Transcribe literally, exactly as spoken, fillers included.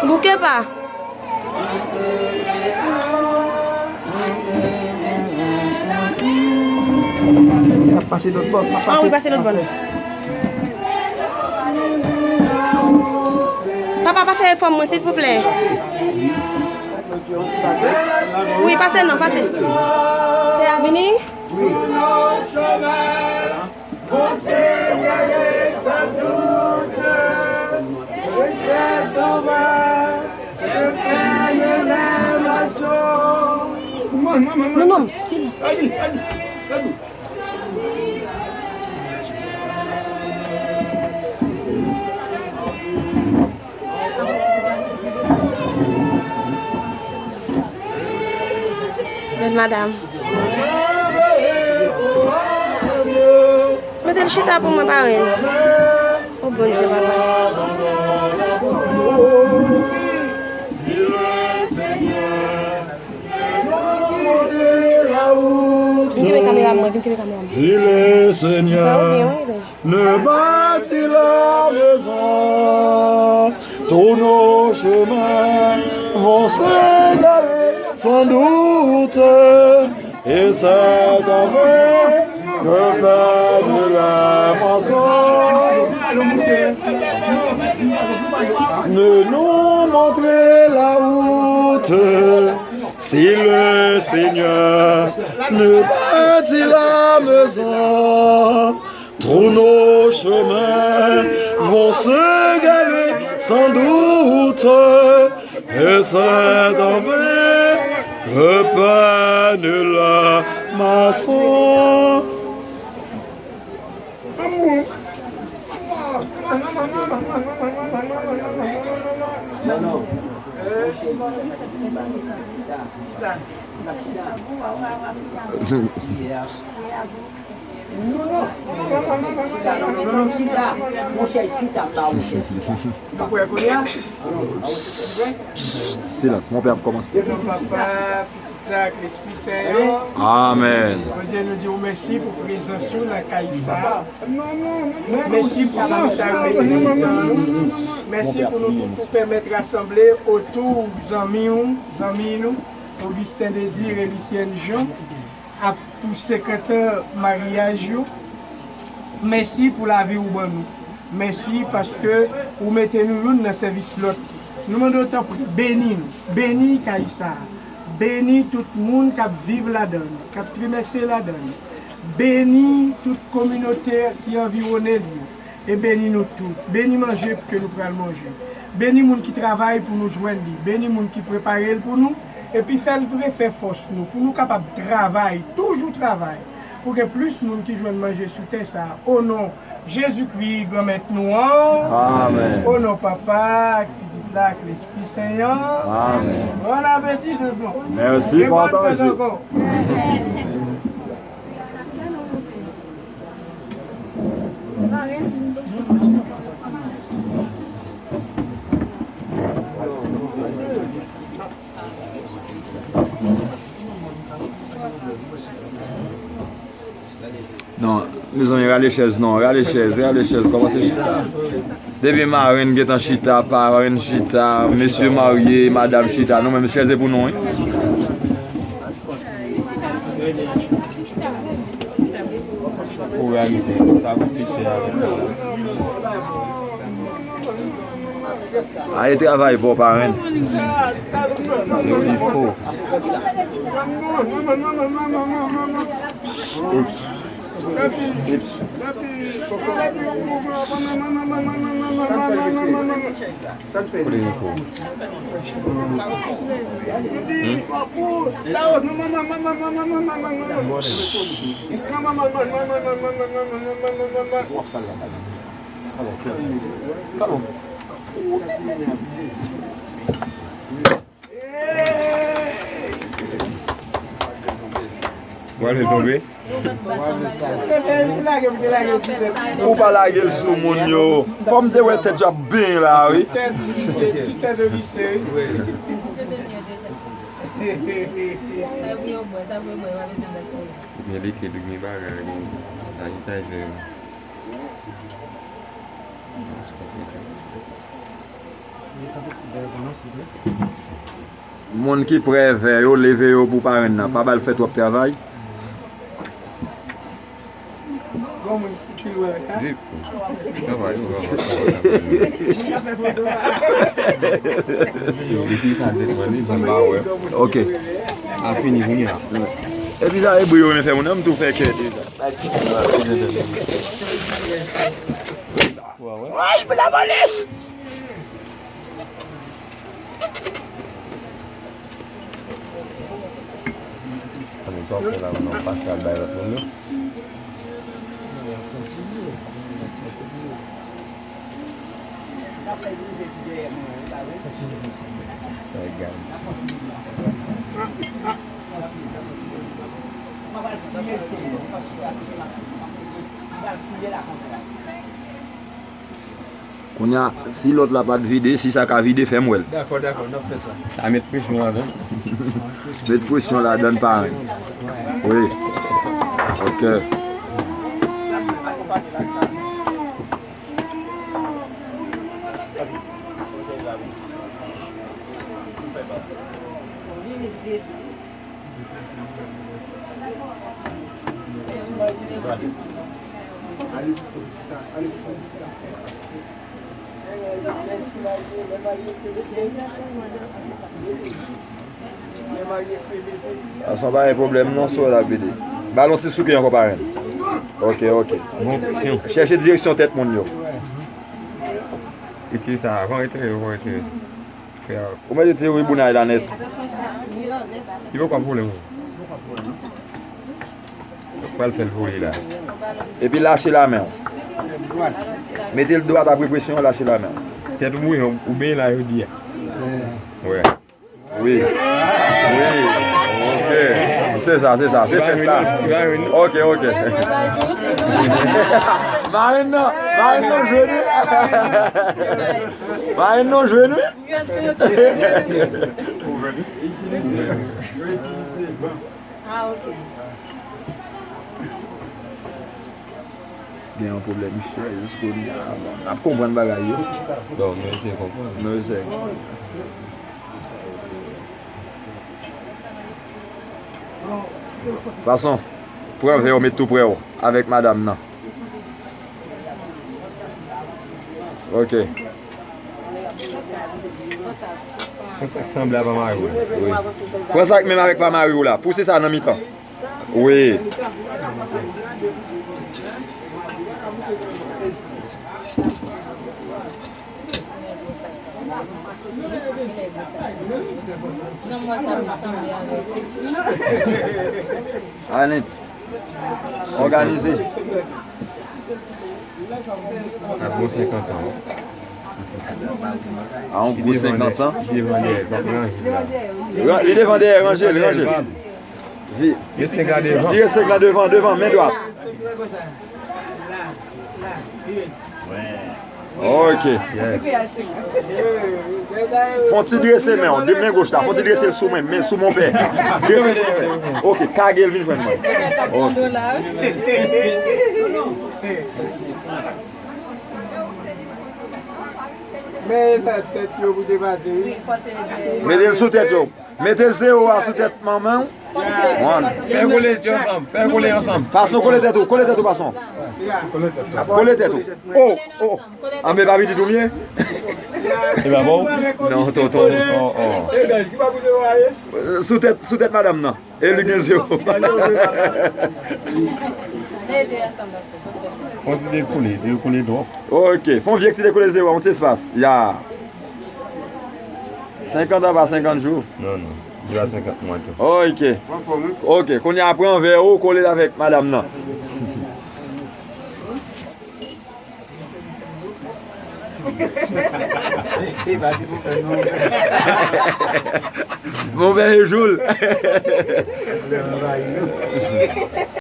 Bouke pa. N ap pase lòt bò. N ap pase lòt bò. Papa, pa fè efò mwen, silvouplè. Wi, pase non, pase. Te a vini? Wi. Mon Seigneur est sans doute, et c'est en vain que peine la maçon. Non, non, silence. Bèl madanm. Mete l chita pou mwen, parenn. O Bondye, papa. Vin kenbe kamera mwen, vin kenbe kamera mwen. Si le Seigneur ne bâtit la maison, tous nos chemins vont s'égarer sans doute, et c'est en vain que peine la moisson. Ne nous montre la route si le Seigneur ne bâtit la maison. Tous nos chemins vont s'égarer sans doute, et c'est en vain que peine la maçon. Silans, monpè ap kòmanse. Depi Papa, Pitit la ak Lespri Sen an. Amèn. Bondye, nou di w mèsi pou prezans ou nan kay sa a. Mèsi pou sa w mete nan mitan nou. Mèsi pou nou tout pou pèmèt rasanble otou zanmi w, zanmi nou, Augustin Désiré, Lucienne Jean, ak pou senkant an maryaj yo. Mèsi pou lavi ou ban nou. Mèsi paske ou mete nou youn nan sèvis lòt. Nou mande w tanpri, beni nou. Beni kay sa a. Beni tout moun k ap viv ladan l, k ap trimèse ladan l. Beni tout kominote ki anviwone l yo. E beni nou tout. Beni manje ke nou pral manje. Beni moun ki travay pou nou jwenn li. Beni moun ki prepare l pou nou. Epi fè l refè fòs nou, pou nou kapab travay, toujou travay, pou gen plis moun ki jwenn manje sou tè sa a. O non Jezikri, Granmèt nou an. Amèn. O non Papa, ak Pitit la, ak Lespri Sen an. Amèn. Bon apeti tout moun. Mèsi, e bòn fèt ankò. Non, mezanmi, rale chèz non, rale chèz, rale chèz, kòmanse chita. Depi marenn gentan chita, parenn chita, mesye marye, madanm chita, nou menm chèz e pou nou, wi. Ou reyalize sa, sa pou ti tè a. Ale travay pa w parenn. Yo disko. Ups. Ups. Kote Niko? Hmm? Ou pa lage l tonbe? Ou pa lage l sou moun yo. Fò m te wè tèt yo ap benyen la, wi. Ti tèt lise, ti tèt lise, wi. Gen likid, gen bagay, gen sanitayzè. Stop it. Moun ki prè vè yo, leve yo pou parenn nan. Pa ba l fè twòp travay. Di, sa va, yo, sa va, sa va. Yo, li di sa, de mwen, li di, m pa wè. Ok. A fini, kounye a. Epi sa, e bri yo renmen fè moun nan, m tou fè kè deja. Wa, wè. Ay, pou lapolis! Ann, tou apre la, nou pase al bay lòt moun yo. Sa egal. Kounye a, si lòt la pa t vide, si sa ka vide, fè m wè l. Dakò, dakò, n ap fè sa. Sa met presyon ladan. Met presyon ladan, parenn. Wi. Ok. Sa se pa yon pwoblèm non, si w ap vide. Ba l yon ti souke ankò, parenn. Ok, ok. Bon, presyon. Chèche direksyon tèt moun yo. Retire sa, avan retire, avan retire. Frè. Ou mèt retire ribounay la nèt. Li poko ap vole, non. Pral fè l vole la. Epi lache lamen w. Mete l dwat apre presyon, lache lamen w. Tèt ou bouyon, ou benyen la, yo di a. Wè. Wi. Wi. Ok. Se sa, se sa. Se fèt la. Ok, ok. Marenn nan, marenn nan jwe nou. Marenn nan jwe nou. Ah, ok. Gen yon pwoblèm chè jis kounye a. Bon, n ap konprann bagay yo. Bon, nou eseye konprann. Nou eseye. Fason, pran vè w, met tou prè w avèk madanm nan. Ok. Pran sa k sanble a pa mari w. Wi. Pran sa k menm avèk pa mari w la. Pouse sa nan mitan. Wi. Non, mwen sa m sanble avèk. Anit. Òganize. A gwo senkant an. A yon gwo senkant an. Li devan dèyè, pa pran anj la. Li devan dèyè, ranje l, ranje l. Vi-, vire senk la devan. Vire senk la devan, devan, men dwat. Ok. Yes. Fon ti drese men w, de men goch la, fon ti drese l sou mwen, men sou monpè. Drese l sou monpè. Ok, kage l vin jwenn mwen. Ok. Men nan tèt yo pou te pase, wi. Mete l sou tèt yo. Mete zewo a sou tèt manman w. One. Fè kole tèt yo ansanm. Fè kole ansanm. Fason kole tèt ou. Kole tèt ou, fason. Kole tèt ou. Oh, oh. Anbe pa pitit ou m ye. Se pa bon? Non, tonton. Oh, oh. Sou tèt, sou tèt madanm nan. E li gen zewo. Fon ti dekoule, dekoule twòp. Ok, fon vye ti dekoule zewo, yon ti espas. Ya. Senkant an pa senkant jou. Non, non. Li pa senkant mwa tou. Ok. Ok, kounye a pran vè ou, kole l avèk madanm nan. Monpè e jou l.